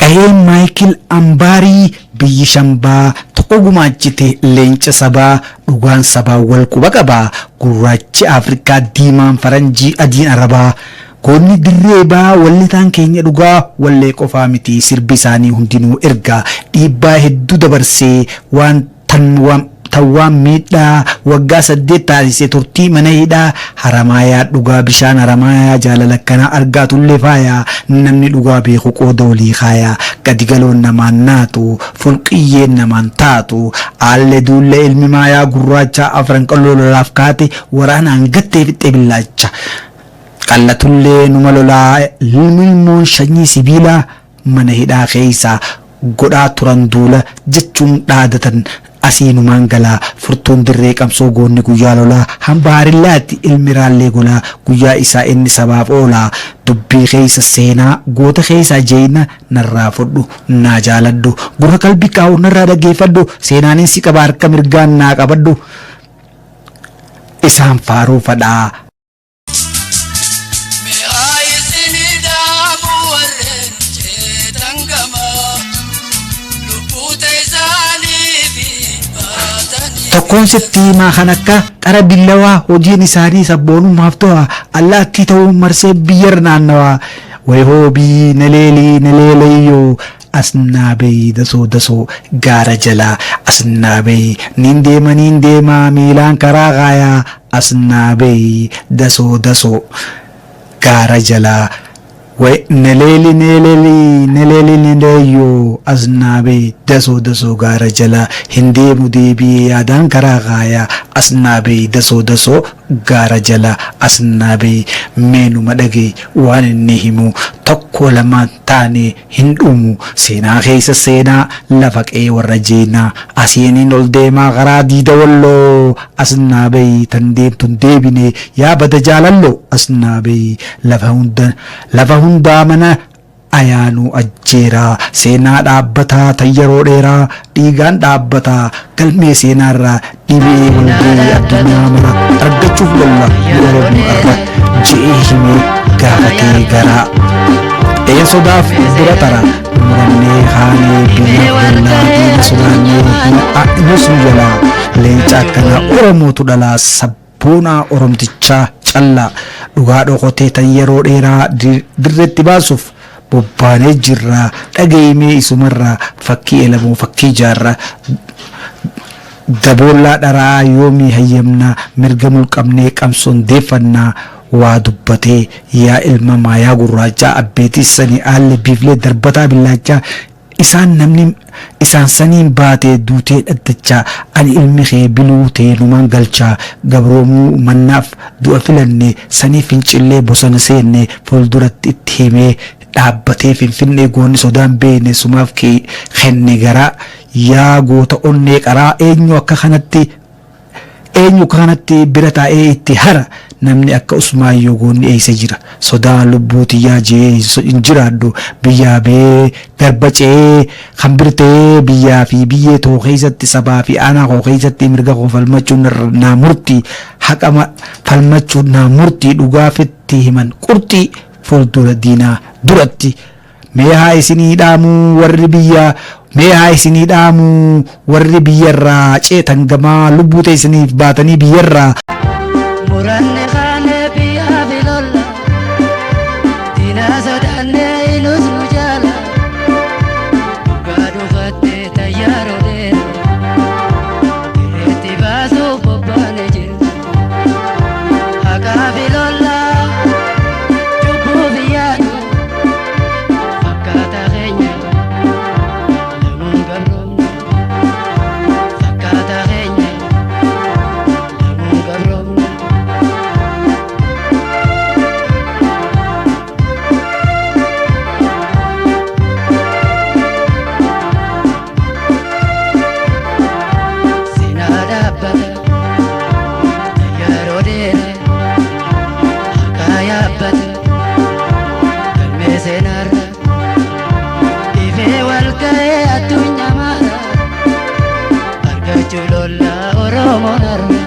Qaheen Maayikil Ambaarii biyyi shambaa tokko gumaachite leenca sabaa dhugaan sabaa wal quba qabaa gurraachi Afrikaa diimaan faranjii adiin arabaa goonni dirree baa wallitaan keenya dhugaa wallee qofaa miti sirbi isaanii hundinuu ergaa dhiibbaa hedduu dabarsee waan tan waan tawwaan miidhaa waggaa 8 taasise turtii mana hidhaa Haramaayaa dhugaa bishaan Haramaayaa jaalala akkanaa argaatullee faayaa namni dhugaa beeku qooda walii kaayaa gadi galoon namaan naatu fulqiyyeen namaan taatu aalle duulle ilmi maayaa gurraachaa afran qalloo lolaaf kaate waraanaan gattee fixxee billaacha qallatullee numa lolaa ilmoon sanyii sibiilaa mana hidhaa keeysa godhaa turan duula jechuun dhaadatan asiinumaan galaa furtuun dirree qabsoo goonni guyyaa lolaa hamba harillaatti ilmi raallee golaa guyyaa isaa inni sabaaf oolaa dubbii keeysa seenaa goota keeysaa jeeyna narraa fudhu naa jaaladhu gurra qalbii kaa'u narraa dhaggeeffadhu seenaanin si qaba harka mirgaan naa qabadhu isaan faaruu fadhaa. Mi'aa isinii dhaamu warreen ceetan gamaa lubbuu teessaanii fi baatanii. Tokkoon sitti himaa kan akka qara billawaa hojiin isaanii sabboonummaaf to'a allaattii ta'uun marsee biyyarra naannawaa wayhoobii naleelii naleeleyyoo asnaabee dasoo dasoo gaara jalaa asnaabee niin deema niin deema miilaan karaa kaayaa asnaabee dasoo dasoo gaara jalaa way naleeli naleeli naleeli naleeyyoo asnaabee dasoo dasoo gaara jalaa hin deemu deebi'ee yaadaan karaa kaayaa asnaabee dasoo dasoo gaara jalaa asnaabee meenuma dhagee waan inni himu tokko lama taane hin dhumu seenaa keessa seenaa lafa qe'ee warra jeenaa asiiniin ol deemaa karaa diida walloo asnaabee tan deemtu hin deebine yaa bada jaalalloo asnaabee lafa hundaa mana ayaanuu ajjeeraa seenaa dhaabbataa tan yeroo dheeraa dhiigaan dhaabbataa galmee seenaarraa dhibee walgahii addunyaa mara argachuuf lolla nu Oromoo arra je'ee himee gaafatee garaa een sodaaf bira tara murannee haanee biyyaaf lollaa diina sodaannee nus nu jalaa leenca akkanaa Oromootu dhalaa sabboonaa Oromtichaa callaa dhugaa dhokotee tan yeroo dheeraa dirreetti baasuuf bobbaanee jirraa dhagayimee isumarraa fakkii elamoo fakkii jaarraa daboollaa dharaa yoomii hayyamnaa mirga mulqabnee qabsoon deeffannaa waa dubbatee yaa ilma maayaa gurraachaa abbeetii sanii aalle biiflee darbataa billaachaa isaan namni isaan saniin baatee duutee dhaddachaa ani ilmi kee biluu teenumaan galchaa gabroomuu mannaaf du'a filanne sanii fincillee bosona seenne fuulduratti itti himee dhaabbatee finfinnee goonni sodaan beekne sumaaf kenne garaa yaa goota onnee qaraa eenyu akka kanatti bira taa'ee itti hara namni akka Usmaayyoo goonni eessa jira sodaa lubbuu tiyyaa jee hin jiraadhu biyyaa bee garba ce'ee kan birtee biyyaa fi biyyee too keessatti sabaa fi aanaa koo keessatti mirga koo falmachuun naa murtii haqa falmachuun naa murtii dhugaafitti himan qurxii fuuldura diinaa duratti mee haa isinii dhaamuu warri biyya mee haa isinii dhaamuu warri biyyarraa ceetan gamaa lubbuu teessiniif baatanii biyyarraa. Muranne kaane biyyaa fi lolla diinaa sodaannee inus nu jaala dhugaa dhufattee tayyaaroo dheera dirreetti baasuuf bobbaane jirra haqaa fi lolla cubbuu fi yaadu fakkaata keenya lamuun gabroomne fakkaata keenya lamuun gabroomne. Seenaa dhaabbata yeroo dheeraa haqaa yaabbata galmee seenaarra ifee wal ga'ee addunyaa mara argachuu lolla Oromoon har'a.